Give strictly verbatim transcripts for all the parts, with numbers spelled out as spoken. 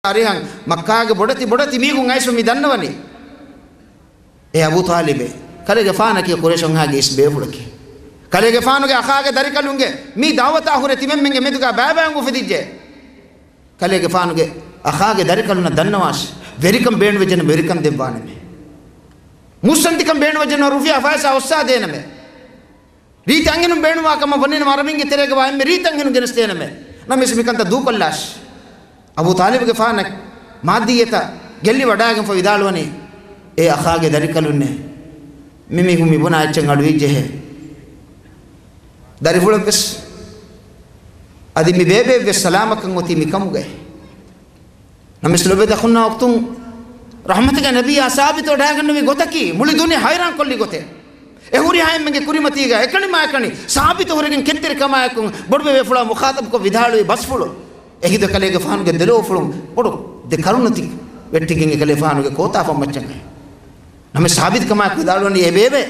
އަރިހަށް މައްކާގެ ބޮޑެތި ބޮޑެތި މީހުން އައިސްފަ މި ދަންނަވަނީ. އޭ އަބޫ ޠާލިބޭ، ކަލޭގެފާނަކީ ޤުރައިޝުންހާގެ އިސް ބޭފުޅަކީ. ކަލޭގެފާނުގެ އަޚާގެ ދަރިކަލުންގެ މި ދަޢުވަތާ ހުރެ ތިމަންމެންގެ މެދުގަ ބައިބައި އުފެދިއްޖެ. ކަލޭގެފާނުގެ އަޚާގެ ދަރިކަލުންނަށް ދަންނަވާށި، ވެރިކަން ބޭނުންވެއްޖެނަމަ ވެރިކަން ދެއްވާނަމޭ. މުއްސަނދިކަން ބޭނުންވެއްޖެނަމަ ރުފިޔާ ފައިސާ އޮއްސާދޭނަމޭ. ރީތި އަންހެނުން ބޭނުންވާ ކަމަށް ވަނީނަމަ އަރަބިންގެ ތެރޭގަ ވާ އެންމެ ރީތި އަންހެނުން ގެނެސްދޭނަމޭ. ނަމަވެސް މިކަންތައް ދޫކޮށްލާށި. އަބޫ ޠާލިބުގެފާނަށް މާއްދިއްޔަތަށް ގެއްލިވަޑާގެންފަ ވިދާޅުވަނީ، އޭ އަޚާގެ ދަރިކަލުންނޭ، މި މީހުން މި ބުނާ އެއްޗެއް އަޑުއިއްޖެހޭ. ދަރިފުޅަށްވެސް އަދި މި ބޭބެއެއްވެސް ސަލާމަތްކަން އޮތީ މިކަމުގައި. ނަމަވެސް ލޮބުވެތި އަޚުންނާ އުޚްތުން، ރަޙްމަތުގެ ނަބިއްޔާ ސާބިތުވެވަޑައިގަންނެވި ގޮތަކީ، މުޅި ދުނިޔެ ހައިރާންކޮށްލި ގޮތެއް. އެ ހުރިހާ އެންމެންގެ ކުރިމަތީގަ އެކަނި މާ އެކަނި ސާބިތު ހުރެގެން ކެތްތެރިކަމާއެކު ބޮޑުބޭބޭފުޅާ މުޚާޠަބުކޮށް ވިދާޅުވި ބަސްފުޅު. އެހިނދު ކަލޭގެފާނުގެ ދެލޯފުޅުން ބޮޑު ދެ ކަރުނަތި ވެއްޓިގެން އެކަލޭފާނުގެ ކޯތާފަން މައްޗަށް ނަމަވެސް ސާބިތުކަމާއެކު ވިދާޅުވަނީ، އޭ ބޭބެ،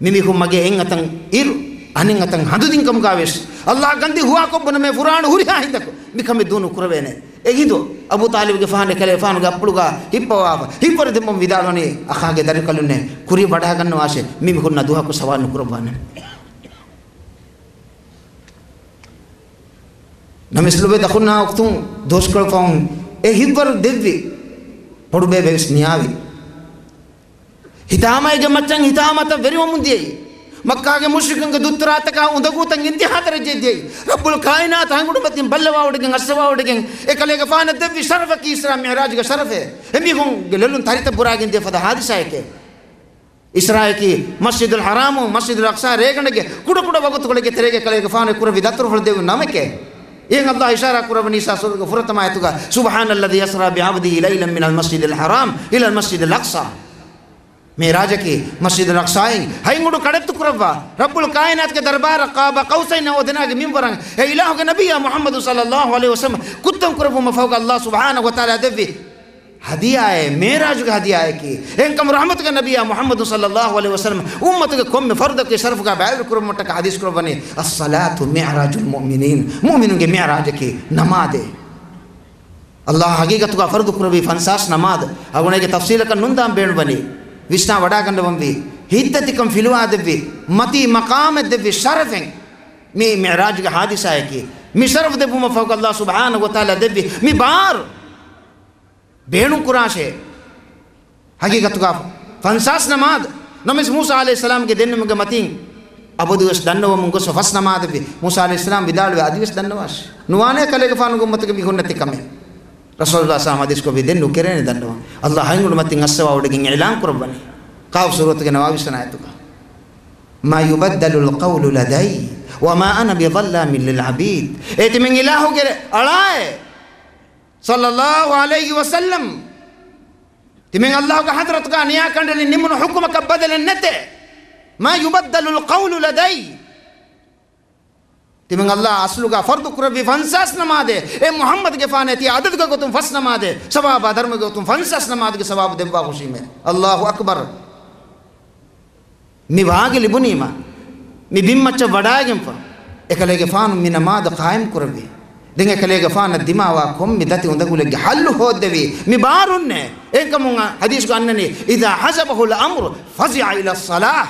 މި މީހުން މަގޭ އެއް އަތަށް އިރު، އަނެއް އަތަށް ހަނދުދިން ކަމުގަ ވެސް، ﷲ ގަންދީ ހުވާކޮށް ބުނަމޭ ފުރާނަ ހުރިހާ ހިނދަކު މި ކަމެއް ދޫނު ކުރެވޭނެ. އެހިނދު އަބޫ ޠާލިބުގެފާނު އެކަލޭގެފާނުގެ އަތްޕުޅުގަ ހިއްޕަވާފަ، ހިތްވަރު ދެއްމުން ވިދާޅުވަނީ، އަޚާގެ ދަރިކަލުންނޭ، ކުރިއަށް ވަޑާގަންނަވާށޭ، މި މީހުންނާ ދުވަހަކު ސަވާލު ނުކުރައްވާނެ. ނަމަވެސް ލޮބުވެތި އަޚުންނާ އުޚްތުން، ދުވަސްކޮޅު ފަހުން އެ ހިތްވަރު ދެއްވި ބޮޑުބޭބެ ވެސް ނިޔާވި. ހިތާމައިގެ މައްޗަށް ހިތާމަތައް ވެރިވަމުން ދިޔައީ. މައްކާގެ މުޝްރިކުންގެ ދުއްތުރާތަކާ އުނދަގޫތައް އިންތިހާ ދަރަޖައަށް ދިޔައީ. ރައްބުލް ކާއިނާތު ހަތް ގުޑުމަތިން ބައްލަވާވަޑައިގެން އައްސަވާވަޑައިގެން އެކަލޭގެފާނަށް ދެއްވި ޝަރަފަކީ އިސްރާ މިޢުރާޖުގެ ޝަރަފޭ. އެމީހުންގެ ލޮލުން ތަރިތައް ބުރާގެން ދިޔަ ފަދަ ހާދިސާއެކޭ. އިސްރާއަކީ މަސްޖިދުލް ޙަރާމު، މަސްޖިދުލް އަޤްޞާ ރޭގަނޑެއްގެ ކުޑަކުޑަ ވަގުތުކޮޅެއްގެ ތެރޭގަ ކަލޭގެފާނު ކުރެއްވި ދަތުރުފުޅު ދެއްވި ނަމެކޭ. އެހެން ﷲ އިޝާރާ ކުރައްވަނީ ސޫރަތުގެ ފުރަތަމަ އާޔަތުގަ، سبحان الذي أسرى بعبده ليلا من المسجد الحرام إلى المسجد الأقصى. މިޢުރާޖަކީ މަސްޖިދުލް އަޤްޞާއިން ހަތް އުޑު ކަޑައްތު ކުރައްވާ، ރައްބުލް ކާއިނާތުގެ ދަރުބާރަށް ޤާބަ ޤައުސައިން އަވް އަދުނާގެ މިންވަރަށް އެ އިލާހުގެ ނަބިއްޔާ މުޙައްމަދު ޞައްލައްލާހު ޢަލައިހި ވަސައްލަމަ ކުއްތަން ކުރެއްވުމަށް ފަހުގަ ﷲ ސުބްޙާނަހޫ ވަތަޢާލާ ދެއްވި ހަދިޔާއެއް، މިޢުރާޖުގެ ހަދިޔާއަކީ. އެހެންކަމުން ރަޙްމަތުގެ ނަބިއްޔާ މުޙައްމަދު ޞައްލައްލާހު ޢަލައިހި ވަސައްލަމަ އުއްމަތުގެ ކޮންމެ ފަރުދަކު އެ ޝަރަފުގަ ބައިވެރި ކުރުމަށްޓަކާ ޙަދީޘް ކުރައްވަނީ، الصلاة معراج المؤمنين، މުއުމިނުންގެ މިޢުރާޖަކީ ނަމާދޭ. ﷲ ހަގީގަތުގަ ފަރުޟު ކުރެއްވި ފަންސާސް ނަމާދު، އަޅުގަނޑުގެ ތަފްޞީލަކަށް ނުންދާން ބޭނުންވަނީ، ވިސްނާ ވަޑާގަންނަވަންވީ، ހިތްދަތިކަން ފިލުވާދެއްވި، މަތީ މަޤާމެއް ދެއްވި ޝަރަފެއް މި މިޢުރާޖުގެ ޙާދިސާއަކީ. މި ޝަރަފު ދެއްވުމަށް ފަހުގަ ﷲ ސުބްޙާނަހޫ ވަތަޢާލާ ދެއްވި މި ބާރު ބޭނުން ކުރާށޭ. ހަގީގަތުގަ ފަންސާސް ނަމާދު. ނަމަވެސް މޫސާ ޢަލައިހިއްސަލާމްގެ ދެންނެވުމުގެ މަތިން އަބަދުވެސް ދަންނަވަމުން ގޮސްފަ ފަސް ނަމާދެއްވި. މޫސާ ޢަލައިހިއްސަލާމް ވިދާޅުވެ އަދިވެސް ދަންނަވާށި. ނުވާނޭ ކަލޭގެފާނުގެ އުއްމަތުގެ މީހުންނަށް ތިކަމެއް. ރަސޫލުﷲ ޞައްލައްލާހު ޢަލައިހި ވަސައްލަމަ ޙަދީޘް ކޮށްފި ދެން ނުކެރޭނެ ދަންނަވަން. ﷲ ހަތް އުޑު މަތިން އައްސަވާ ވަޑައިގެން އިޢުލާން ކުރައްވަނީ. ޤާފް ސޫރަތުގެ ނަވާވީސް ވަނަ އާޔަތުގަ، ما يبدل القول لدي وما أنا بظلام للعبيد. އޭ ތިމަން އިލާހުގެ އަޅާއޭ، ޞައްލައްލާހު ޢަލައިހި ވަސައްލަމް، ތިމަން ﷲގެ ޙަޟްރަތުގަ ނިޔާ ކަނޑައެޅި ނިމުނު ޙުކުމަކަށް ބަދަލެއް ނެތޭ. ما يبدل القول لدي. ތިމަން ﷲ އަޞްލުގަ ފަރުޟު ކުރެއްވި ފަންސާސް ނަމާދޭ، އޭ މުޙައްމަދުގެފާނޭ ތި އަދަދުގެ ގޮތުން ފަސް ނަމާދޭ ސަވާބާ، ދަރުމަގެ ގޮތުން ފަންސާސް ނަމާދުގެ ސަވާބު ދެއްވާ ހުށީމޭ. ﷲ އަކްބަރު. މި ވާގި ލިބުނީމަ، މި ބިންމައްޗަށް ވަޑާގެންފަ، އެކަލޭގެފާނު މި ނަމާދު ޤާއިމް ކުރެއްވި. ދެން އެކަލޭގެފާނަށް ދިމާވާ ކޮންމެ ދަތި އުނދަގުލެއްގެ ޙައްލު ހޯއްދެވީ މި ބާރުންނޭ. އެހެންކަމުން ޙަދީޘްގަ އަންނަނީ، إذا حزبه الأمر فزع إلى الصلاة.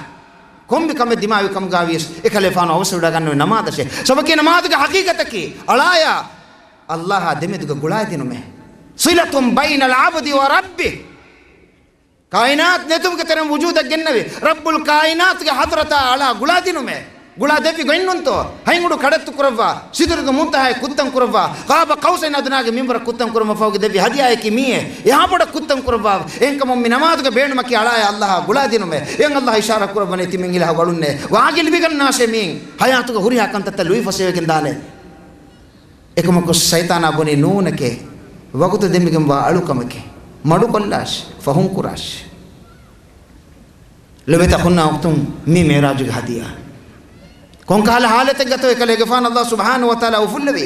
ކޮންމެ ކަމެއް ދިމާވި ކަމުގަ ވިޔަސް އެކަލޭފާނު އަވަސްވެވަޑައިގަންނަވީ ނަމާދަށޭ. ސަބަބަކީ ނަމާދުގެ ޙަޤީޤަތަކީ އަޅާޔާ ﷲ އާ ދެމެދުގަ ގުޅާދިނުމޭ. صلة بين العبد وربه. ކާއިނާތު ނެތުމުގެ ތެރެއިން ވުޖޫދަށް ގެންނެވި ރައްބުލް ކާއިނާތުގެ ޙަޟްރަތާ އަޅާ ގުޅާދިނުމޭ. ގުޅާ ދެއްވި ގޮތްނުންތޯ؟ ހަތް އުޑު ކަޑައްތު ކުރައްވާ، ސިދުރުގެ މުންތަހާއަށް ކުއްތަން ކުރައްވާ، ޤާބަ ޤައުސައިން އަދުނާގެ މިންވަރަށް ކުއްތަން ކުރުމަށް ފަހުގަ ދެއްވި ހަދިޔާއަކީ މިއޭ. އެހާ ބޮޑަށް ކުއްތަން ކުރައްވާ. އެހެންކަމުން މި ނަމާދުގެ ބޭނުމަކީ އަޅާޔާ ﷲ އާ ގުޅާދިނުމޭ. އެހެން ﷲ އިޝާރާ ކުރައްވަނީ ތިމަން އިލާހު އަޅުންނޭ. ވާގި ލިބިގަންނާށޭ މީން. ޙަޔާތުގަ ހުރިހާ ކަންތައްތައް ލުއިފަސޭވެގެން ދާނެ. އެކަމަކު ޝައިޠާނާ ބުނީ ނޫނެކޭ، ވަގުތު ދެމިގެންވާ އަޅުކަމެކޭ، މަޑުކޮށްލާށި، ފަހުން ކުރާށި. ލޮބުވެތި އަޚުންނާ އުޚްތުން، މީ މިޢުރާޖުގެ ހަދިޔާ. ކޮންކަހަލަ ޙާލަތެއްގަތޯ އެކަލޭގެފާނު ﷲ ސުބްޙާނަހޫ ވަތަޢާލާ އުފުއްލެވީ؟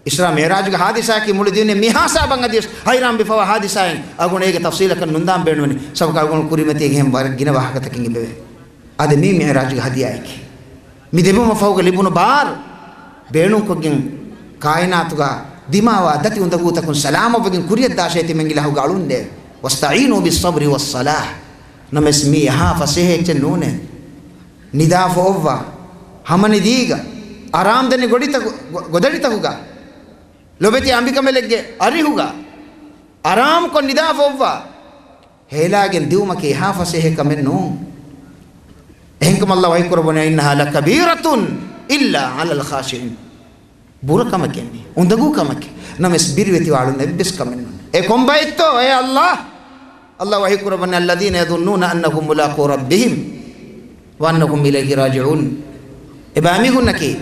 އިސްރާ މިޢުރާޖުގެ ޙާދިސާއަކީ މުޅި ދުނިޔެ މިހާސާބަށް އަދިވެސް ހައިރާންވެފަވާ ޙާދިސާއެއް. އަޅުގަނޑު އޭގެ ތަފްޞީލަކަށް ނުންދާން ބޭނުންވަނީ، ސަބަބަކީ އަޅުގަނޑު ކުރިމަތީގަ އެހެން ވަރަށް ގިނަ ވާހަކަތަކެއް އެބަވޭ. އާދެ، މީ މިޢުރާޖުގެ ހަދިޔާއެކޭ. މި ދެބުމަށް ފަހުގަ ލިބުނު ބާރު ބޭނުންކޮށްގެން ކާއިނާތުގަ ދިމާވާ ދަތި އުނދަގޫތަކުން ސަލާމަތްވެގެން ކުރިޔަށްދާށޭ ތިމަން އިލާހުގެ އަޅުންނޭ. "وَاسْتَعِينُوا بِالصَّبْرِ وَالصَّلَاةِ." ނަމަވެސް މީ އެހާ ފަސޭހަ އެއްޗެއް ނޫނޭ. ނިދާ ފޮއްވާ، ހަމަނިދީގަ، އަރާމްދެނި ގޮޑިތަކު-، ގޮ-، ގޮދަޑިތަކުގަ، ލޮބެތި އަނބިކަނބަލެއްގެ އަރިހުގަ، އަރާމްކޮށް ނިދާ ފޮއްވާ، ހޭލާގެން ދިއުމަކީ އެހާ ފަސޭހަ ކަމެއް ނޫން. އެހެންކަމުން ﷲ ވަޙީކުރައްވަނީ، "إِنَّهَا لَكَبِيرَةٌ إِلَّا عَلَى الْخَاشِعِينَ." ބުރަ ކަމެކޭ މީ، އުނދަގޫ ކަމެކޭ. ނަމަވެސް ބިރުވެތިވާ އަޅުން އެއްވެސް ކަމެއް ނޫން. އެ ކޮންބައެއްތޯ އޭ ﷲ؟ ﷲ ވަޙީކުރައްވަނީ، "الَّذِينَ يَظُنُّونَ أَنَّهُم مُّلَاقُو رَبِّهِمْ وَأَنَّهُمْ إِلَيْهِ رَاجِعُونَ." އެބައިމީހުންނަކީ،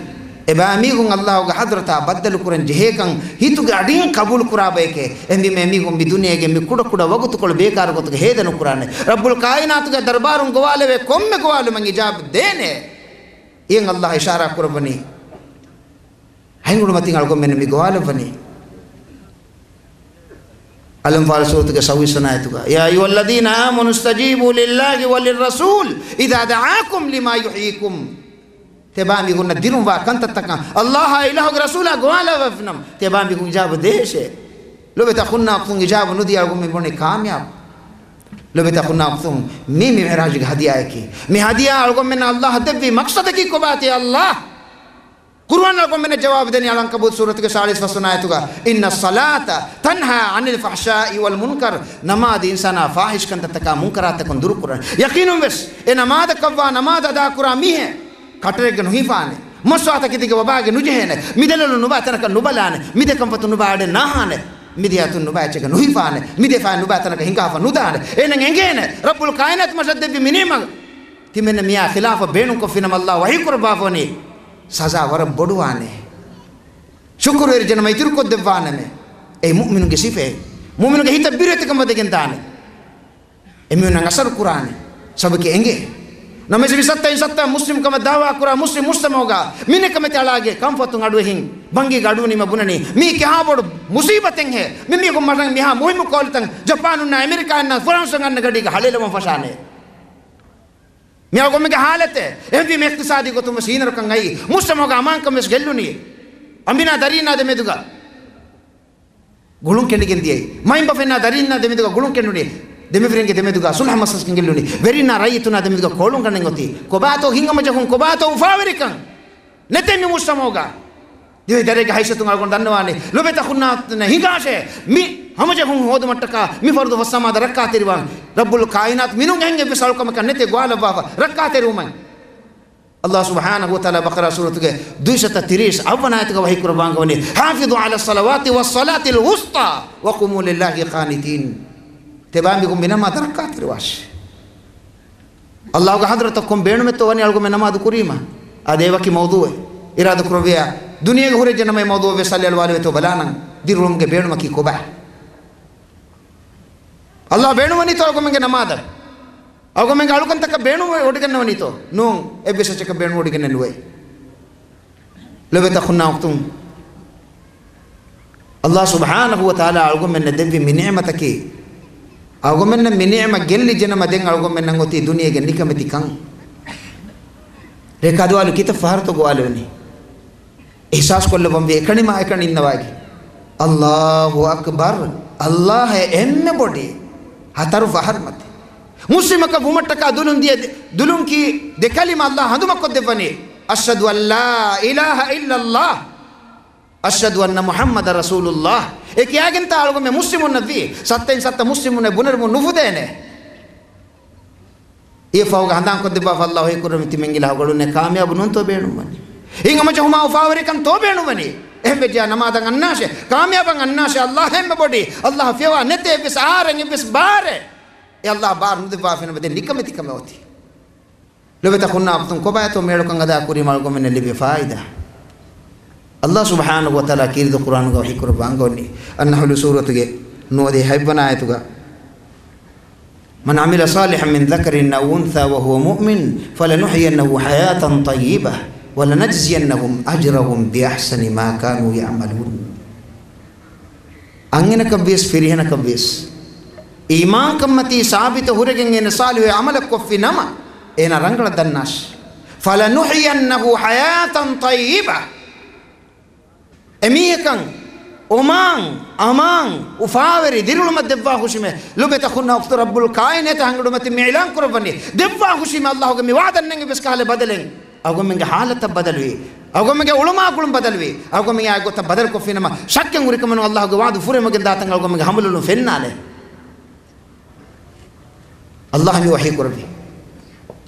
އެބައިމީހުން ﷲގެ ޙަޟްރަތާ ބައްދަލުކުރަން ޖެހޭކަން ހިތުގެ އަޑިން ޤަބޫލުކުރާ ބަޔެކޭ. އެހެންވީމަ އެމީހުން މި ދުނިޔޭގެ މި ކުޑަކުޑަ ވަގުތުކޮޅު ބޭކާރުގޮތުގަ ހޭދަނުކުރާނެ. ރައްބުލް ކާއިނާތުގެ ދަރުބާރުން ގޮވާލެވޭ ކޮންމެ ގޮވާލުމެއް އިޖާބަ ދޭނެ. އެހެން ﷲ އިޝާރާ ކުރައްވަނީ. ހަތް އުޑުމަތިން އަޅުގަނޑުމެން މި ގޮވާލައްވަނީ. އަލްއަންފާލު ސޫރަތުގެ ސައްބީސް ވަނަ އާޔަތުގަ، "يَا أَيُّهَا الَّذِينَ آمَنُوا اسْتَجِيبُوا لِلَّهِ وَلِلرَّسُولِ إِذَا دَعَاكُمْ لِمَا يُحْيِيكُمْ." ތިޔަބައިމީހުންނަށް ދިރުންވާ ކަންތައްތަކަށް ﷲ އާއި އިލާހުގެ ރަސޫލާ ގޮވާލައްވައިފިނަމަ، ތިޔަބައިމީހުން އިޖާބަ ދޭށޭ. ލޮބުވެތި އަޚުންނާ އުޚްތުން، އިޖާބަ ނުދީ އަޅުގަނޑުމެން ބުނީ ކާމިޔާބު. ލޮބުވެތި އަޚުންނާ އުޚްތުން، މީ މި މިޢުރާޖުގެ ހަދިޔާއަކީ. މި ހަދިޔާ އަޅުގަނޑުމެންނަށް ﷲ ދެއްވީ މަޤްޞަދަކީ ކޮބާތީ ﷲ؟ ޤުރުއާން އަޅުގަނޑުމެންނަށް ޖަވާބު ދެނީ އަލްޢަންކަބޫތު ސޫރަތުގެ ސާޅީސް ފަސް ވަނަ އާޔަތުގަ، "إِنَّ الصَّلَاةَ تَنْهَىٰ عَنِ الْفَحْشَاءِ وَالْمُنكَرِ." ނަމާދު އިންސާނާ ފާޙިޝް ކަންތައްތަކާ މުންކަރާތްތަކުން ދުރުކުރަން. ޔަޤީނުންވެސް އެ ނަމާދަކަށްވާ ނަމާދު އަދާކުރާ މީހެއް ކަޓަރެއްގަ ނުހިފާނެ. މަސްވާތަކެތީގެ ވަބާގެ ނުޖެހޭނެ. މިދެލޮލުން ނުބައި ތަނަކަށް ނުބަލާނެ. މިދެކަންފަތުން ނުބައި އަޑެއް ނާހާނެ. މިދިޔައަތުން ނުބައި އެއްޗެއްގަ ނުހިފާނެ. މިދެފާން ނުބައި ތަނަކަށް ހިނގާފަ ނުދާނެ. އޭނަ އެނގޭނެ ރައްބުލް ކާއިނާތު މަށަށް ދެއްވި މިނިޢުމަތް. ތިމެންނަށް މިއާ ޚިލާފަށް ބޭނުންކޮށްފިނަމަ ﷲ ވަޙީކުރައްވާފަ ވަނީ، ސަޒާ ވަރަށް ބޮޑުވާނެ. ޝުކުރުވެރި ޖެނަމަ އިތުރުކޮށްދެއްވާނަމޭ. އެއީ މުއުމިނުގެ ސިފައެއް. މުއުމިނުގެ ހިތަށް ބިރުވެތިކަން ވަދެގެން ދާނެ. އެމީހުންނަށް އަސަރު ކުރާނެ. ސަބަކީ އެނގޭ. ނަމަވެސް މި ސައްތައިން ސައްތަ މުސްލިމް ކަމަށް ދަޢުވާ ކުރާ މުސްލިމް މުޖްތަމަޢުގަ މި ނިކަމެތި އަޅާގެ ކަންފަތުން އަޑުއެހިން ބަންގީގަ އަޑުއިވުނީމަ ބުނަނީ މީ ކިހާ ބޮޑު މުސީބަތެއްހޭ. މި މީހުން މަށަށް މިހާ މުހިއްމު ކޯލުތައް ޖަޕާނުންނާ އެމެރިކާއިންނާ ފުރާންސުން އަންނަ ގަޑީގަ ހަޅޭލަވަން ފަށާނެ. މި އަޅުގަނޑުމެންގެ ހާލަތެއް. އެހެންވީމަ އިޤްތިޞާދީ ގޮތުން ވެސް ހީނަރުކަން އައީ. މުޖްތަމަޢުގަ އަމާންކަން ވެސް ގެއްލުނީ. އަނބިނާ ދަރީންނާ ދެމެދުގަ ގުޅުން ކެނޑިގެން ދިޔައީ. މައިންބަފައިންނާ ދަރީންނާ ދެމެދުގަ ގުޅުން ކެނޑުނީ. ދެމަފިރިންގެ ދެމެދުގަ ޞުލްޙަ މަސަލަސް ގެންގެއްލުނީ. ވެރިންނާ ރައްޔިތުންނާ ދެމެދުގަ ކޯޅުން ގަނެން އޮތީ. ކޮބާތޯ ހިތްހަމަޖެހުން، ކޮބާތޯ އުފާވެރިކަން؟ ނެތޭ މި މުޖްތަމަޢުގަ. ދިވެހި ދަރިއެއްގެ ހައިސިއްޔަތުން އަޅުގަނޑު ދަންނަވާނެ. ލޮބުވެތި އަޚުންނާ ހިނގާށޭ. މި ހަމަޖެހުން ހޯދުމަށްޓަކާ މި ފަރުޟު ފަސް ނަމާދަށް ރައްކާތެރިވާން. ރައްބުލް ކާއިނާތު މިނޫން އެހެން އެއްވެސް އަޅުކަމަކަށް ނެތޭ ގޮވާލައްވާފަ ރައްކާތެރިވުމަށް. ﷲ ސުބްޙާނަހޫ ވަތަޢާލާ ބަޤަރާ ސޫރަތުގެ ދުއިސައްތަ ތިރީސް އަށް ވަނަ އާޔަތުގަ ވަޙީކުރައްވާން ވަނީ، "حَافِظُوا عَلَى الصَّلَوَاتِ وَالصَّلَاةِ الْوُسْطَىٰ وَقُومُوا لِلَّهِ قَانِتِينَ." ތިޔަބައިމީހުން މި ނަމާދަށް ރައްކާތެރިވާށޭ. ﷲގެ ޙަޟްރަތަށް ކޮން ބޭނުމެއްތޯ ވަނީ އަޅުގަނޑުމެން ނަމާދު ކުރީމަ؟ އާދެ، އެ ވަކި މައުޟޫޢެއް. އިރާދަ ކުރެއްވިއްޔާ ދުނިޔޭގަ ހުރެއްޖެނަމަ އެ މައުޟޫޢަށް ވެސް އަލިއަޅުވާލެވޭތޯ ބަލާނަން. ދިރިއުޅުމުގެ ބޭނުމަކީ ކޮބާ؟ ﷲ ބޭނުންވަނީތޯ އަޅުގަނޑުމެންގެ ނަމާދަށް؟ އަޅުގަނޑުމެންގެ އަޅުކަންތަކަށް ބޭނުންވެ ވޮޑިގަންނަވަނީތޯ؟ ނޫން، އެއްވެސް އެއްޗަކަށް ބޭނުން ވޮޑިގެންނެއް ނުވޭ. ލޮބުވެތި އަޚުންނާ އުޚްތުން، ﷲ ސުބްޙާނަހޫ ވަތަޢާލާ އަޅުގަނޑުމެންނަށް ދެއްވި މި ނިޢުމަތަކީ، އަޅުގަނޑުމެންނަށް މި ނިޢުމަތް ގެއްލި ޖެނަމަ ދެން އަޅުގަނޑުމެންނަށް އޮތީ ދުނިޔޭގެ ނިކަމެތިކަން. ރޭ ކަދުވާލު ކިތައް ފަހަރުތޯ ގޮވާލެވެނީ؟ އިޙްސާސް ކޮށްލައްވަންވީ އެކަނިމާ އެކަނި އިންނަވާގެ. ﷲ އަކްބަރު، ﷲ އެންމެ ބޮޑޭ. ހަތަރު ފަހަރު މަތި. މުސްލިމަކަށް ވުމަށްޓަކާ ދުލުން ދިޔަ، ދުލުން ކީ ދެ ކަލިމަ ﷲ ހަނދުމަކޮށްދެއްވަނީ، "أَشْهَدُ أَنْ لَا إِلَٰهَ إِلَّا اللَّهُ، أَشْهَدُ أَنَّ مُحَمَّدًا رَسُولُ اللَّهِ" އެ ކިޔާގެންތާ އަޅުގަނޑުމެން މުސްލިމުންނަށްވީ. ސައްތައިން ސައްތަ މުސްލިމުންނަށް ބުނެލުމުން ނުފުދޭނެ. އެއަށްފަހުގަ ހަނދާންކޮށްދެއްވާފަ ﷲ ވަޙީކުރައްވަނީ ތިމަން އިލާހުގެ އަޅުންނޭ ކާމިޔާބު ނޫންތޯ ބޭނުންވަނީ؟ ހިތްހަމަޖެހުމާ އުފާވެރިކަންތޯ ބޭނުންވަނީ؟ އެހެންވެއްޖެޔާ ނަމާދަށް އަންނާށޭ، ކާމިޔާބަށް އަންނާށޭ، ﷲ އެންމެ ބޮޑީ، ﷲ ފިޔަވާ ނެތޭ އެއްވެސް އާރެއް އެއްވެސް ބާރެއް. އެ ﷲ ބާރު ނުދެއްވާފިނަމަ ދެން ނިކަމެތިކަމެއް އޮތީ. ލޮބުވެތި އަޚުންނާ އުޚްތުން، ކޮބާތޯ މިއަޅުކަން އަދާކުރީމަ އަޅުގަނޑުމެންނަށް ލިބޭ ފާއިދާ؟ ﷲ ސުބްޙާނަހޫ ވަތަޢާލާ ކީރިތި ޤުރްއާނުގަ ވަޙީކުރައްވާ އަންގަވަނީ، އައްނަޙްލު ސޫރަތުގެ ނުވަދިހަ ހަތްވަނަ އާޔަތުގަ، "مَنْ عَمِلَ صَالِحًا مِنْ ذَكَرٍ أَوْ أُنْثَىٰ وَهُوَ مُؤْمِنٌ فَلَنُحْيِيَنَّهُ حَيَاةً طَيِّبَةً وَلَنَجْزِيَنَّهُمْ أَجْرَهُمْ بِأَحْسَنِ مَا كَانُوا يَعْمَلُونَ." އަންހެނަކަށްވިޔަސް ފިރިހެނަކަށްވިޔަސް، އީމާންކަންމަތީ ސާބިތު ހުރެގެން އޭނަ ޞާލިޙު ޢަމަލެއް ކޮށްފި ނަމަ، އޭނަ ރަނގަޅަށް ދަންނާށި. "فَلَنُحْيِيَنَّهُ حَيَاةً طَيِّبَةً." އެމީހަކަށް އޮމާން، އަމާން، އުފާވެރި ދިރިއުޅުމަށް ދެއްވާ ހުށީމޭ. ލޮބުވެތި އަޚުންނާ އުޚްތު، ރައްބުލް ކާއިނާތަށް ހަނގުޑުމަތިން މި އިޢުލާން ކުރައްވަނީ. ދެއްވާ ހުށީމޭ އައްލާހުގެ މި ވަޢުދަށް ނެތް އެއްވެސް ކަހަލަ ބަދަލެއް. އަޅުގަނޑުމެންގެ ޙާލަތަށް ބަދަލުވީ. އަޅުގަނޑުމެންގެ އުޅުމާ ގުޅުން ބަދަލުވީ. އަޅުގަނޑުމެން އާ ގޮތަށް ބަދަލުކޮށްފިނަމަ، ޝައްކެއް ހުރިކަމެއް ނޫން، އައްލާހުގެ ވަޢުދު ފުރިހަމަވެގެން ދާތަން އަޅުގަނޑުމެންގެ ޢަމަލުން ފެންނާނެ. އައްލާހު މި ވަޙީ ކުރެއްވި.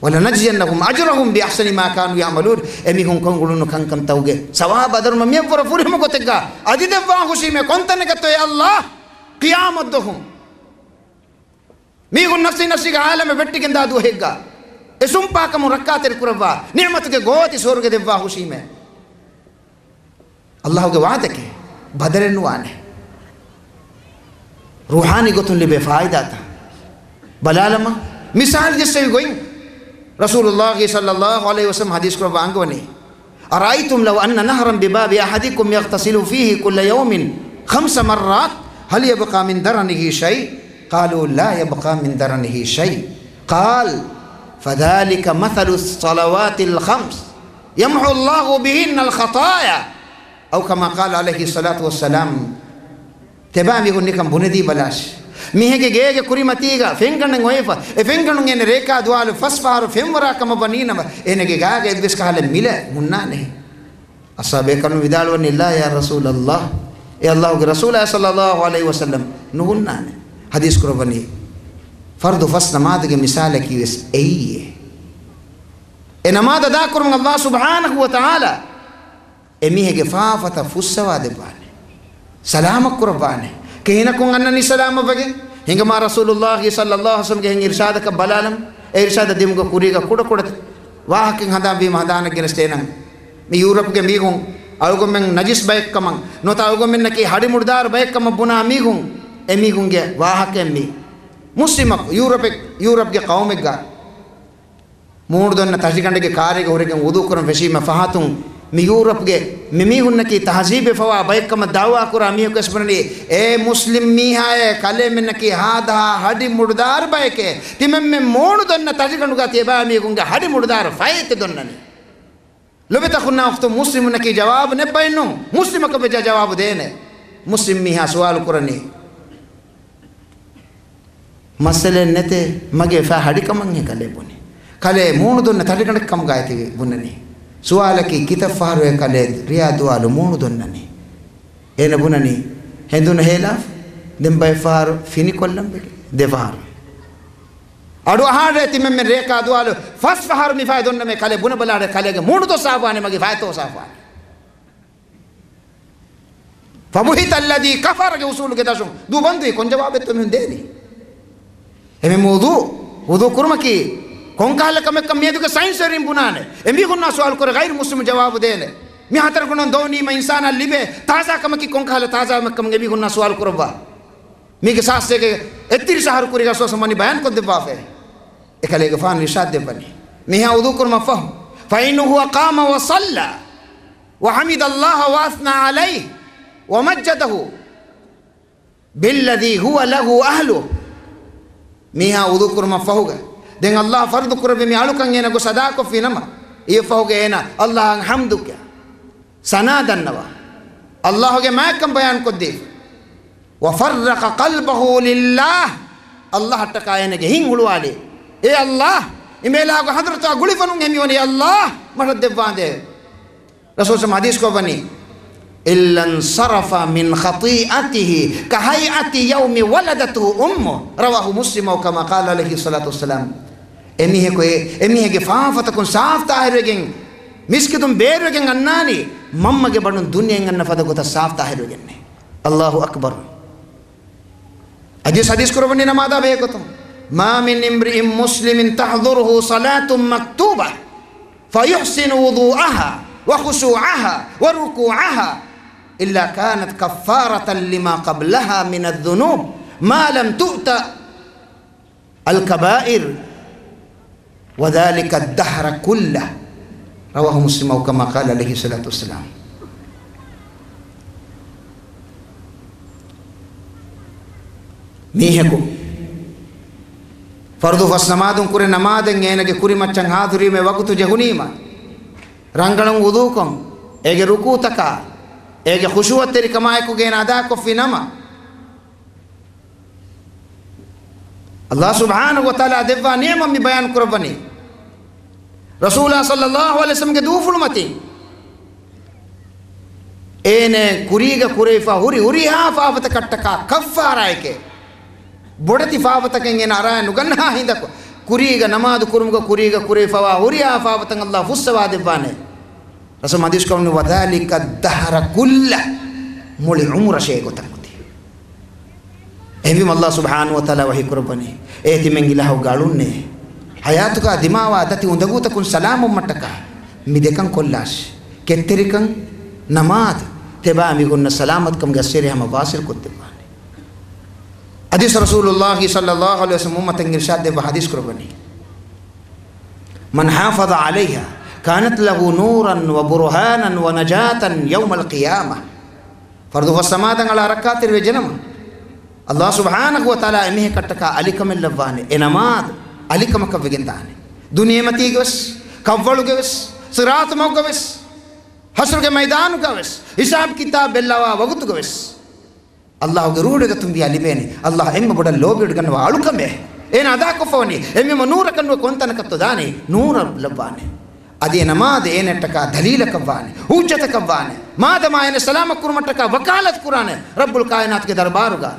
وَلَنَجْزِيَنَّهُمْ أَجْرَهُمْ بِأَحْسَنِ مَا كَانُوا يَعْمَلُونَ. އެމީހުން ކޮށްއުޅުނު ކަންކަންތަކުގެ ސަވާބު އަދަރުމަށް މިއަށްވުރެ ފުރިހަމަ ގޮތެއްގަ އަދި ދެއްވާ ހުށީމޭ. ކޮންތަނެއްގަތޯ އޭ އައްލާހް؟ ޤިޔާމަތް ދުވަހު. މީހުން ނަފްސީ ނަފްސީގެ ޢާލަމެއް ވެއްޓިގެން ދާ ދުވަހެއްގަ، އެ ސުންޕާކަމުން ރައްކާތެރި ކުރައްވާ، ނިޢުމަތުގެ ގޯތި ސުވަރުގެ ދެއްވާ ހުށީމޭ. އައްލާހުގެ ވަޢުދެކޭ، ބަދަލެއް ނުވާނެ. ރޫޙާނީ ގޮތުން ލިބޭ ފާއިދާތައް ބަލާލަމާ، މިސާލު ޖެއްސެވި ގޮތް ރަސޫލުއްލާހި ޞައްލައްލާހު ޢަލައިހި ވަސައްލަމަ ޙަދީޘް ކުރައްވާ އަންގަވަނީ، أَرَأَيْتُمْ لَوْ أَنَّ نَهْرًا بِبَابِ أَحَدِكُمْ يَغْتَسِلُ فِيهِ كُلَّ يَوْمٍ خَمْسَ مَرَّاتٍ هَلْ يَبْقَى مِنْ دَرَنِهِ شَيْءٌ؟ قَالُوا لَا يَبْقَى مِنْ دَرَنِهِ شَيْءٌ. قَالَ فَذَلِكَ مَثَلُ الصَّلَوَاتِ الْخَمْسِ يَمْحُو اللَّهُ بِهِنَّ الْخَطَايَا، أَوْ كَمَا قَالَ عَلَيْهِ الصَّلَاةُ وَالسَّلَامُ. ތިބާ މީހުން ނިކަން ބުނެދީބަލާށި. މީހެއްގެ ގޭގެ ކުރިމަތީގަ ފެންގަނޑެއް އޮވެފަ، އެ ފެންގަނޑުން އޭނަ ރޭކާ ދުވާލު ފަސް ފަހަރު ފެންވަރާ ކަމަށް ވަނީނަމަ، އޭނަގެ ގާގަ އެއްވެސް ކަހަލަ މިލެއް ހުންނާނެހެން. އަޞްޙާބޭކަލުން ވިދާޅުވަނީ، لَا يَا رَسُولَ اللَّهِ، އޭ އައްލާހުގެ ރަސޫލާ ޞައްލައްލާހު ޢަލައިހި ވަސައްލަމް، ނުހުންނާނެ. ޙަދީޘް ކުރައްވަނީ، ފަރުޟު ފަސް ނަމާދުގެ މިސާލަކީވެސް އެއީއޭ. އެ ނަމާދު އަދާކުރުމުން އައްލާހު ސުބްޙާނަހު ވަތަޢާލާ އެމީހެއްގެ ފާފަތައް ފުއްސަވާ ދެއްވާނެ. ސަލާމަތް ކުރައްވާނެ. ކިހިނަކުން އަންނަނީ ސަލާމަތްވެގެން؟ ހިނގަމާ ރަސޫލުއްލާހި ޞައްލައްލާހު ޢަލައިހި ވަސައްލަމްގެ ހެން އިރުޝާދަކަށް ބަލާލަމް. އެ އިރުޝާދަށް ދިމުގަ ކުރީގަ ކުޑަކުޑަ ވާހަކައެއް ހަނދާންވީމަ ހަނދާނަށް ގެނެސްދޭނަން. މި ޔޫރަޕްގެ މީހުން އަޅުގަނޑުމެން ނަޖިސް ބައެއްކަމަށް ނުވަތަ އަޅުގަނޑުމެންނަކީ ހަޑި މުޑުދާރު ބައެއްކަމަށް ބުނާ މީހުން، އެމީހުންގެ ވާހަކައެއް މީ. މުސްލިމަކު ޔޫރަޕެއް، ޔޫރަޕްގެ ޤައުމެއްގަ މޫނުދޮންނަ ތަށިގަނޑެއްގެ ކާރޭގަ ހުރެގެން ވުޟޫ ކުރަން ފެށީމަ ފަހަތުން، މި ޔޫރަޕްގެ މި މީހުންނަކީ ތަހަޒީބެއް ފަވާ ބައެއްކަމަށް ދަޢުވާ ކުރާ މީހަކު ވެސް ބުނަނީ، އޭ މުސްލިމް މީހާއޭ، ކަލޭމެންނަކީ ހާދަހާ ހަޑި މުޑުދާރު ބައެކޭ. ތިމަންމެން މޫނުދޮންނަ ތަށިގަނޑުގަ ތިޔަބާ މީހުންގެ ހަޑި މުޑުދާރު ފަޔަށް ތި ދޮންނަނީ. ލޮބުވެތި އަޚުންނާ އުޚްތުން، މުސްލިމުންނަކީ ޖަވާބު ނެއްބައެއްނޫން. މުސްލިމަކަށް ވެއްޖާ ޖަވާބު ދޭނެ. މުސްލިމް މީހާ ސުވާލު ކުރަނީ، މައްސަލައެއް ނެތޭ، މަގޭ ފަ ހަޑިކަމަށްހޭ ކަލޭ ބުނީ. ކަލޭ މޫނުދޮންނަ ތަށިގަނޑެއްކަމުގައި ތި ބުނަނީ. ސުވާލަކީ ކިތައް ފަހަރުއޭ ކަލޭ ރިޔާ ދުވާލު މޫނުދޮންނަނީ؟ އޭނަ ބުނަނީ ހެނދުނު ހޭލާފަ، ދެން ބައެއް ފަހަރު ފިނިކޮށްލަން ވެގެން ދެ ފަހަރު. އަޑު އަހާރޭ ތިމަންމެން ރޭކާ ދުވާލު ފަސް ފަހަރު މި ފަޔަށް ދޮންނަމޭ ކަލޭ ބުނެބަލާރޭ ކަލޭގެ މޫނުތޯ ސާފުވާނީ މަގޭ ފަޔަތޯ ސާފުވާނީ. فَبُهِتَ الَّذِي كَفَرَ ގެ އުސޫލުގެ ދަށުން ދޫ ބަންދުވި ކޮން ޖަވާބެއްތޯ މިހުން ދޭނީ؟ އެމެ މޫދޫ ވުޟޫ ކުރުމަކީ ކޮންކަހަލަ ކަމެއްކަން މިއަދުގެ ސައިންސްވެރިން ބުނާނެ. އެމީހުންނާ ސުވާލު ކުރެ ޣައިރު މުސްލިމު ޖަވާބު ދޭނެ. މި ހަތަރު ކުނަން ދޯނީމަ އިންސާނާ ލިބޭ ތާޒާ ކަމަކީ ކޮންކަހަލަ ތާޒާ ކަމެއްކަމުން އެމީހުންނާ ސުވާލު ކުރައްވާ. މީގެ ސާސްއޭގެ އެއްތިރީސް އަހަރު ކުރީގަ ސޯސަ މަނި ބަޔާން ކޮށްދެއްވާފައި. އެކަލޭގެފާނު އިރްޝާދް ދެއްވަނީ. މީހާ ވުޟޫ ކުރުމަށްފަހު، فَإِنْ هُوَ قَامَ وَصَلَّى وَحَمِدَ اللَّهَ وَأَثْنَى عَلَيْهِ وَمَجَّدَهُ بِالَّذِي هُوَ لَهُ أَهْلُهُ. މީހާ ވުޟޫ ކުރުމަށްފަހުގަ، ދެން އައްލާހް ފަރުޟު ކުރެއްވި މި އަޅުކަން އޭނަ ގޮސް އަދާކޮށްފި ނަމަ، އިއްޔެފަހުގަ އޭނަ އައްލާހަށް ޙަމްދުކޮށް، ސަނާ ދަންނަވާ، އައްލާހުގެ މާތްކަން ބަޔާންކޮށްދީފަ. وَفَرَّغَ قَلْبَهُ لِلَّهِ، އައްލާހަށްޓަކާ އޭނަގެ ހިތް ހުޅުވާލީ. އޭ އައްލާހް، އިމޭލާގެ ޙަޟްރަތާ ގުޅިފަ ނޫންހޭ މިވަނީ އައްލާހް މަށަށް ދެއްވާނދޭވެ. ރަސޫލު ޙަދީޘް ކުރައްވަނީ، إِلَّا انْصَرَفَ مِنْ خَطِيئَتِهِ كَهَيْئَةِ يَوْمِ وَلَدَتْهُ أُمُّهُ، رواه مسلم، أو كما قال عليه الصلاة والسلام. އެމީހަކު އެ، އެމީހެއްގެ ފާފަތަކުން ސާފްތާހިރުވެގެން މިސްކިތުން ބޭރުވެގެން އަންނާނީ، މަންމަގެ ބަނޑުން ދުނިޔެއިން އަންނަ ފަދަ ގޮތަށް ސާފްތާހިރުވެގެންނޭ. އައްލާހު އަކްބަރު. އަދިވެސް ޙަދީޘް ކުރައްވަނީ ނަމާދާ ބެހޭގޮތުން، مَا مِنْ امْرِئٍ مُسْلِمٍ تَحْضُرُهُ صَلَاةٌ مَكْتُوبَةٌ فَيُحْسِنُ وُضُوءَهَا وَخُشُوعَهَا وَرُكُوعَهَا إِلَّا كَانَتْ كَفَّارَةً لِمَا قَبْلَهَا مِنَ الذُّنُوبِ مَا لَمْ تُؤْتَ الْكَبَائِرَ وَذَلِكَ الدَّهْرَ كُلَّهُ، رواه مسلم، أو كما قال عليه الصلاة والسلام. މީހަކު ފަރުޟު ފަސް ނަމާދުން ކުރެ ނަމާދެއް އޭނަގެ ކުރިމައްޗަށް ހާޟިރުވީމަ ވަގުތު ޖެހުނީމަ، ރަނގަޅަށް ވުޟޫކޮށް، އޭގެ ރުކޫޢުތަކާ، އޭގެ ޚުޝޫޢަތްތެރިކަމާއެކުގައި އޭނާ އަދާކޮށްފި ނަމަ، ﷲ ސުބްޙާނަހޫ ވަތަޢާލާ ދެއްވާ ނިޢުމަތް މި ބަޔާން ކުރައްވަނީ. ރަސޫލާ ޞައްލައްލާހު ޢަލައިހި ވަސައްލަމްގެ ދޫފުޅުމަތިން އޭނަ ކުރީގަ ކުރެވިފަ ހުރި ހުރިހާ ފާފަތަކަށްޓަކާ ކައްފާރާއެކޭ. ބޮޑެތި ފާފަތަކެއް އޭނަ އަރާ ނުގަންނަހާ ހިނދަކު، ކުރީގަ ނަމާދު ކުރުމުގަ ކުރީގަ ކުރެވިފަވާ ހުރިހާ ފާފަތައް ﷲ ފުއްސަވާ ދެއްވާނެ. ރަސޫލު ޙަދީޘް ކުރައްވަނީ، "وذلك الدهر كله." މުޅި ޢުމުރަށޭ ގޮތަށް އޮތީ. އެހެންވީމަ ﷲ ސުބްޙާނަހޫ ވަތަޢާލާ ވަޙީ ކުރައްވަނީ، އޭ ތިމަން އިލާހުގެ އަޅުންނޭ، ޙަޔާތުގަ ދިމާވާ ދަތި އުނދަގޫތަކުން ސަލާމަތްވުމަށްޓަކާ މި ދެކަން ކޮށްލާށި. ކެތްތެރިކަން، ނަމާދު، ތިބާ މީހުންނަށް ސަލާމަތްކަމުގެ އައްސޭރި ހަމަ ވާސިލް ކޮށްދެއްވާނެ. ޙަދީޘް ރަސޫލުﷲ ޞައްލައްލާހު ޢަލައިހި ވަސައްލަމް އުއްމަތަށް އިރުޝާދު ދެއްވާ ޙަދީޘް ކުރައްވަނީ، "من حافظ عليها كانت له نورا وبرهانا ونجاة يوم القيامة." ފަރުޟު ފަސް ނަމާދަށް އަޅާ ރައްކާތެރިވެއްޖެނަމަ، ﷲ ސުބްޙާނަހޫ ވަތަޢާލާ އެމީހަކަށްޓަކާ އަލިކަމެއް ލައްވާނެ. އެ ނަމާދު އަލިކަމަކަށް ވެގެންދާނެ. ދުނިޔެމަތީގަވެސް، ކަށްވަޅުގަވެސް، ޞިރާޠު މަގުގަވެސް، ޙަޝްރުގެ މައިދާނުގަވެސް، ޙިސާބު ކިތާބު ބެއްލަވާ ވަގުތުގަވެސް، ﷲގެ ރޫޙުގެ ގަތުން ވިޔާ ލިބޭނެ. ﷲ އެންމެ ބޮޑަށް ލޯބިވެގަންނަވާ އަޅުކަމެއް. އޭނަ އަދާކޮށްފަވަނީ އެންމެ ނޫރަކަށް ނުވެ ކޮންތަނަކަށްތޯ ދާނީ؟ ނޫރަށް ލައްވާނެ. އަދި އެ ނަމާދު އޭނައަށްޓަކާ ދަލީލަކަށްވާނެ، ޙުއްޖަތަކަށްވާނެ. މާދަމާ އޭނަ ސަލާމަތް ކުރުމަށްޓަކާ ވަކާލަތު ކުރާނެ ރައްބުލް ކާއިނާތުގެ ދަރުބާރުގަ.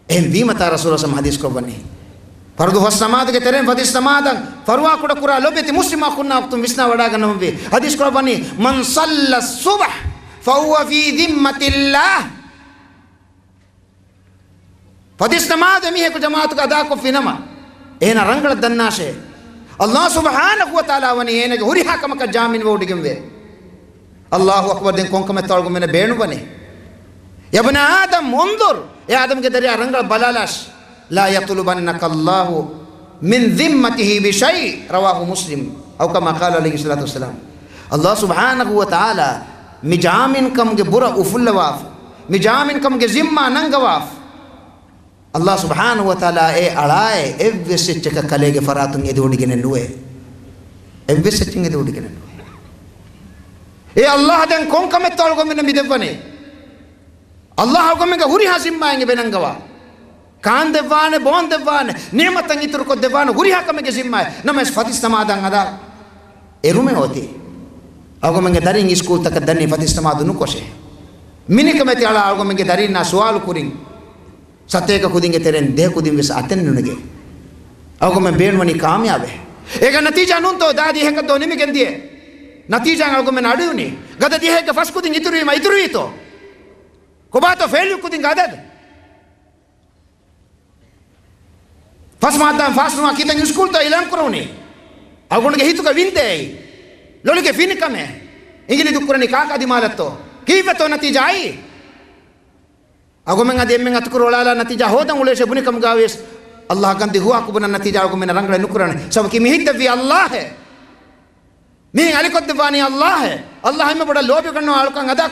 އެހެން ވީމަތާ ރަސޫލު ޞައްލައްލާހު ޢަލައިހި ވަސައްލަމް ޙަދީޘް ކުރައްވަނީ، ފަރުޟު ފަސް ނަމާދުގެ ތެރެއިން ފަތިސް ނަމާދަށް ފަރުވާ ކުޑަކުރާ ލޯބިވެތި މުސްލިމް އަޚުންނާ އުޚްތުން ވިސްނާ ވަޑާގަންނަވަންވީ. ޙަދީޘް ކުރައްވަނީ، "من صلى الصبح فهو في ذمة الله." ފަތިސް ނަމާދު އެމީހަކު ޖަމާޢަތުގަ އަދާކޮށްފި ނަމަ، އޭނަ ރަނގަޅަށް ދަންނާށޭ، ﷲ ސުބްޙާނަހޫ ވަތަޢާލާ ވަނީ އޭނަގެ ހުރިހާ ކަމަކަށް ޖާމިން ވޮޑިގެންވޭ. ﷲ އަކްބަރު، ދެން ކޮންކަމެއްތޯ އަޅުގަނޑުމެންނަށް ބޭނުންވަނީ؟ يا ابن آدم انظر، އޭ އާދަމްގެ ދަރިޔާ ރަނގަޅަށް ބަލާލާށި. لا يطلبنك الله من ذمته بشيء، رواه مسلم، أو كما قال عليه الصلاة والسلام. ﷲ ސުބްޙާނަހޫ ވަތަޢާލާ މި ޖާމިންކަމުގެ ބުރަ އުފުއްލަވާފަ، މި ޖާމިންކަމުގެ ޒިންމާ ނަންގަވާފަ. ﷲ ސުބްޙާނަހޫ ވަތަޢާލާ އެ އަޅާއެއް އެއްވެސް އެއްޗަކަށް ކަލޭގެ ފަރާތުން އެދިވޮޑިގެނެއް ނުވޭ. އެއްވެސް އެއްޗެއް އެދިވޮޑިގެނެއް ނުވޭ. އޭ ﷲ، ދެން ކޮންކަމެއްތޯ އަޅުގަނޑުމެންނަށް މި ދެއްވަނީ؟ ﷲ އަޅުގަނޑުމެންގެ ހުރިހާ ޒިންމާއެއް އެބަ ނަންގަވާ. ކާން ދެއްވާނެ، ބޯން ދެއްވާނެ، ނިޢުމަތަށް އިތުރުކޮށް ދެއްވާނެ، ހުރިހާ ކަމެއްގެ ޒިންމާއެއް. ނަމަވެސް ފަތިސް ނަމާދަށް އަދާ އެރުމެއް އޮތީ. އަޅުގަނޑުމެންގެ ދަރީން އިސްކޫލްތަކަށް ދަނީ ފަތިސް ނަމާދު ނުކޮށޭ. މިނިކަމެތި އަޅާ އަޅުގަނޑުމެންގެ ދަރީންނާ ސުވާލު ކުރިން، ސަތޭކަ ކުދިންގެ ތެރެއިން ދެ ކުދިން ވެސް އަތެއް ނުނެގޭ. އަޅުގަނޑުމެން ބޭނުންވަނީ ކާމިޔާބެއް. އޭގެ ނަތީޖާ ނޫންތޯ ދާދި އެހެކަށް ދޯ ނިމިގެން ދިޔަ؟ ނަތީޖާ އަޅުގަނޑުމެން އަޑުއިވުނީ. ގަދަ ދިހައެއްގެ ފަސް ކުދިން އިތުރުވީމަ އިތުރުވީތޯ؟ ކޮބާތޯ ފެއިލް ކުދިންގެ އަދަދު؟ ފަސް މާއްދާ ފާސް ނުވާ ކިތަން އިސްކޫލްތޯ އިލާން ކުރެވުނީ؟ އަޅުގަނޑުގެ ހިތުގަ ވިންދޭ އެއީ. ލޮލުގެ ފިނިކަމެއް. އިނގިލި ދުއްކުރަނީ ކާކާ ދިމާލަށްތޯ؟ ކީއްވެތޯ ނަތީޖާ އައީ؟ އަޅުގަނޑުމެން އަދި އެންމެން އަތުކުރި އޮޅާލާ ނަތީޖާ ހޯދަން އުޅޭށޭ ބުނިކަމުގަވިޔަސް، ﷲ ކަންތައް ހުވާކޮށް ބުނަން ނަތީޖާ އަޅުގަނޑުމެންނަށް ރަނގަޅަށް ނުކުރާނެ. ސަބަބަކީ މި ހިތްދެއްވީ ﷲ އޭ. މިހެން އަލިކޮށްދެއްވާނީ ﷲ އޭ. ﷲ އެންމެ ބޮޑަށް ލޯބިވެގަންނަވާ އަޅުކަން އަދާ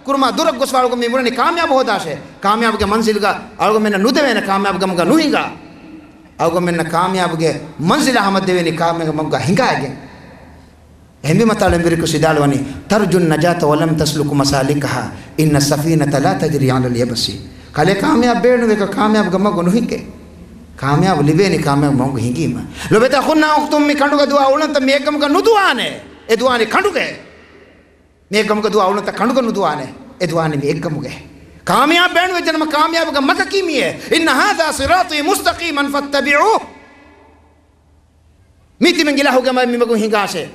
ކުރުމާ ދުރަށް ގޮސްފަ އަޅުގަނޑު މި ބުނަނީ ކާމިޔާބު ހޯދާށޭ. ކާމިޔާބުގެ މަންޒިލުގަ އަޅުގަނޑުމެންނަށް ނުދެވޭނެ، ކާމިޔާބުގެ މަގަށް ނުހިނގާ. އަޅުގަނޑުމެންނަށް ކާމިޔާބުގެ މަންޒިލާ ހަމަ ދެވޭނީ ކާމިޔާބުގެ މަގުގަ ހިނގާގެން. އެހެންވީމަ ތާޅެންވެރިކު ސިދާޅުވަނީ، "ترجو النجاة ولم تسلك مسالكها، إن السفينة لا تجري على اليبس." ކަލޭ ކާމިޔާބު ބޭނުންވޭ، ކާމިޔާބުގެ މަގު ނުހިނގޭ. ކާމިޔާބު ލިބޭނީ ކާމިޔާބު މަގު ހިނގީމަ. ލޮބުވެތި އަޚުންނާ އުޚްތުން، މި ކަނޑުގަ ދުވާ އުޅަނދުތައް މި އެއްގަމުގަ ނުދުވާނެ. އެ ދުވާނީ ކަނޑުގައޭ. މި އެއްގަމުގަ ދުވާ އުޅަނދުތައް ކަނޑުގަ ނުދުވާނެ. އެ ދުވާނީ މި އެއްގަމުގައޭ. ކާމިޔާބު ބޭނުންވެއްޖެނަމަ ކާމިޔާބުގެ މަގަކީ މިއޭ. "إن هذا صراطي مستقيما فاتبعوه." މީ ތިމަން އިލާހުގެ މަ-، މި މަގު ހިނގާށޭ.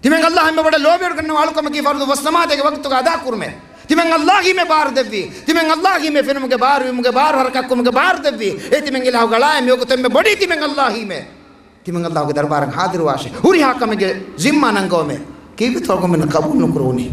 ތިމަން ﷲ އެންމެ ބޮޑަށް ލޯބިވެގަންނަވާ އަޅުކަމަކީ ފަރުޟު ފަސް ނަމާދެއްގެ ވަގުތުގަ އަދާކުރުމޭ. ތިމަން ﷲ އީމޭ ބާރު ދެއްވީ. ތިމަން ﷲ އީމޭ ފެނުމުގެ ބާރު، ވީމުގެ ބާރު، ހަރަކާތްކުރުމުގެ ބާރު ދެއްވީ. އޭ ތިމަން އިލާހުގެ އަޅާއޭ، މިވަގުތު އެންމެ ބޮޑީ ތިމަން ﷲ އީމޭ. ތިމަން ﷲގެ ދަރުބާރަށް ޙާޟިރުވާށޭ. ހުރިހާ ކަމެއްގެ ޒިންމާ ނަންގަވަމޭ. ކީއްވެތޯ އަޅުގަނޑުމެންނަށް ޤަބޫލު ނުކުރެވުނީ؟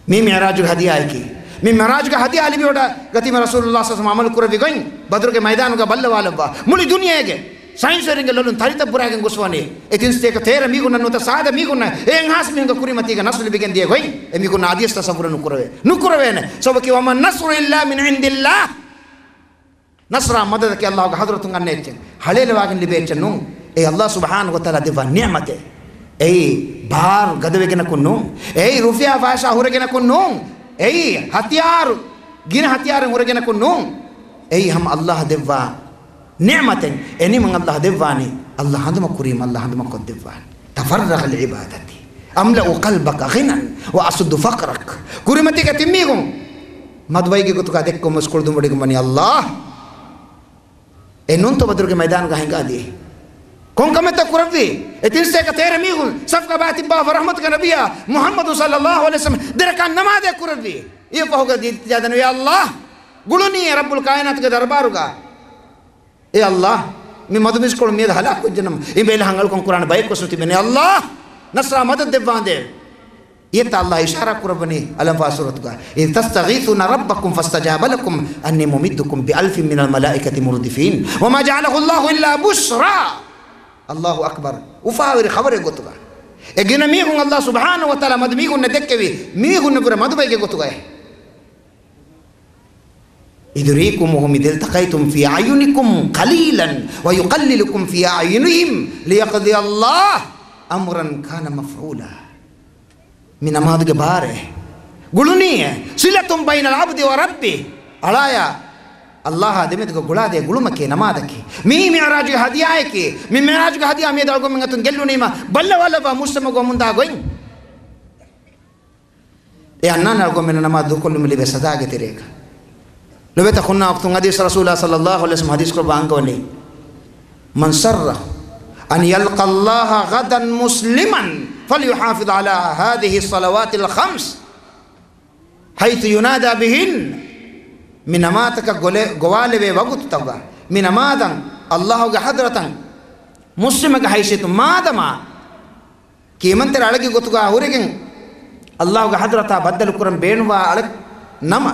މީ މިޢުރާޖުގެ ހަދިޔާއަކީ. މި މިޢުރާޖުގެ ހަދިޔާ ލިބިވަޑައިގަތީމަ ރަސޫލުﷲ ޞައްލަﷲު ޢަލައިހި ވަސައްލަމަ ޢަމަލު ކުރެއްވި ގޮތް ބަދުރުގެ މައިދާނުގަ ބައްލަވާލައްވާ. މުޅި ދުނިޔޭގެ ސައިންސްވެރިންގެ ލޮލުން ތަރިތައް ބުރައިގެން ގޮސްފަވަނީ. އެ ތިން ސަތޭކަ ތޭރަ މީހުންނަށް ނުވަތަ ސާދަ މީހުންނަށް އެހެން ހާސް މީހުންގެ ކުރިމަތީގަ ނަޞްރު ލިބިގެން ދިޔަ ގޮތް އެމީހުންނަށް އަދިވެސް ތަޞައްވުރު ނުކުރެވޭ. ނުކުރެވޭނެ. ސަބަބަކީ، "وما النصر إلا من عند الله." ނަޞްރާ މަދަދަކީ ﷲގެ ޙަޟްރަތުން އަންނަ އެއްޗެއް. ހަޅޭލަވާގެން ލިބޭ އެއްޗެއް ނޫން. އެ ﷲ ސުބްޙާނަހޫ ވަތަޢާލާ ދެއްވާ ނިޢުމަތެއް. އެއީ ބާރު ގަދަވެގެނަކު ނޫން. އެއީ ރުފިޔާ ފައިސާ ހުރެގެނަކު ނޫން. އެއީ ހަތިޔާރު، ގިނަ ހަތިޔާރެއް ހުރެގެނަކު ނޫން. އެއީ ހަމަ އައްލާހް ދެއްވާ ނިޢުމަތެއް. އެ ނިޢުމަތް އައްލާހް ދެއްވާނީ، އައްލާހް ހަނދުމަ ކުރީމަ، އައްލާހް ހަނދުމަ ކޮށްދެއްވާނީ. تفرغ لعبادتي أملأ قلبك غنى وأسد فقرك. ކުރިމަތީގަ ތިން މީހުން މަދުވައިގެ ގޮތުގަ ދެއްކޮށް މުސްކުޅުދުން ވޮޑިގެން ވަނީ އައްލާހް. އެ ނޫންތޯ ބަދުރުގެ މައިދާނުގަ ހިނގާދިޔައީ؟ ކޮން ކަމެއްތޯ ކުރެއްވީ؟ އެ ތިން ސަތޭކަ ތޭރަ މީހުން ސަފުގަ ބާތިއްބާފަ ރަޙްމަތުގެ ނަބިއްޔާ މުޙައްމަދު ޞައްލައްލާހު ޢަލައިހި ވަސައްލަމަ ދެ ރަކާތް ނަމާދެއް ކުރެއްވީ. އިރު ފަހުގަ ދީދި ތިޔަ ދަންނަވީ އައްލާހް. ގުޅުނީ ރައްބުލް ކާއިނާތުގެ ދަރުބާރުގަ. އޭ އައްލާހް، މި މަދު މީސްކޮޅު މިއަދު ހަލާކު ވެއްޖެނަމަ، އިނބޭލި ހަނގަޅުކަން ކުރާނެ ބަޔެއް ވެސް ނުތިބެނީ. އައްލާހް، ނަޞްރާ މަދަދު ދެއްވާނދޭވެ. އިއްޔެ ތާ އައްލާހް އިޝާރާ ކުރައްވަނީ އަލްއަންފާލް ސޫރަތުގަ، إذ تستغيثون ربكم فاستجاب لكم أني ممدكم بألف من الملائكة مردفين وما جعله الله إلا بشرى. އައްލާހު އަކްބަރު. އުފާވެރި ޚަބަރެއް ގޮތުގަ. އެ ގިނަ މީހުން އައްލާހް ސުބްޙާނަހޫ ވަތަޢާލާ މަދު މީހުންނަށް ދެއްކެވީ، މީހުންނަށްވުރެ މަދުބައެއްގެ ގޮތުގައޭ. إذ يريكموهم إذ التقيتم في أعينكم قليلا ويقللكم في أعينهم ليقضي الله أمرا كان مفعولا. މި ނަމާދުގެ ބާރޭ. ގުޅުނީ އެ. صلة بين العبد وربه. އަޅާޔާ އައްލާހާ ދެމެދުގަ ގުޅާދޭ ގުޅުމަކީ ނަމާދަކީ. މީ މިޢުރާޖުގެ ހަދިޔާއަކީ. މި މިޢުރާޖުގެ ހަދިޔާ މިއަދު އަޅުގަނޑުމެން އަތުން ގެއްލުނީމަ ބައްލަވާލައްވާ މުޖްތަމަޢުގަ އުމުންދާ ގޮތް. އެ އަންނާނެ އަޅުގަނޑުމެންނަށް ނަމާދު ދޫކޮށްލުމަށް ލިބޭ ސަޒާގެ ތެރޭގަ. ލޮބުވެތި އަޚުންނާ އުޚްތުން، ޙަދީޘް ރަސޫލާ ޞައްލައްލާހު ޢަލައިހި ވަސައްލަމަ ޙަދީޘް ކުރައްވާ އަންގަވަނީ، من سره أن يلقى الله غدا مسلما فليحافظ على هذه الصلوات الخمس حيث ينادى بهن. މި ނަމާދަކަށް ގޮވާލެވޭ ވަގުތުތަކުގަ މި ނަމާދަށް އައްލާހުގެ ޙަޟްރަތަށް މުސްލިމެއްގެ ހައިސިއްޔަތުން މާދަމާ ކިޔަމަންތެރި އަޅެއްގެ ގޮތުގަ ހުރެގެން އައްލާހުގެ ޙަޟްރަތާ ބައްދަލު ކުރަން ބޭނުންވާ އަޅެއް ނަމަ،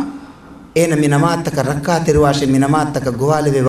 އޭނަ މި ނަމާދަކަށް ރައްކާތެރިވާށޭ، މި ނަމާދަކަށް ގޮވާލެވޭ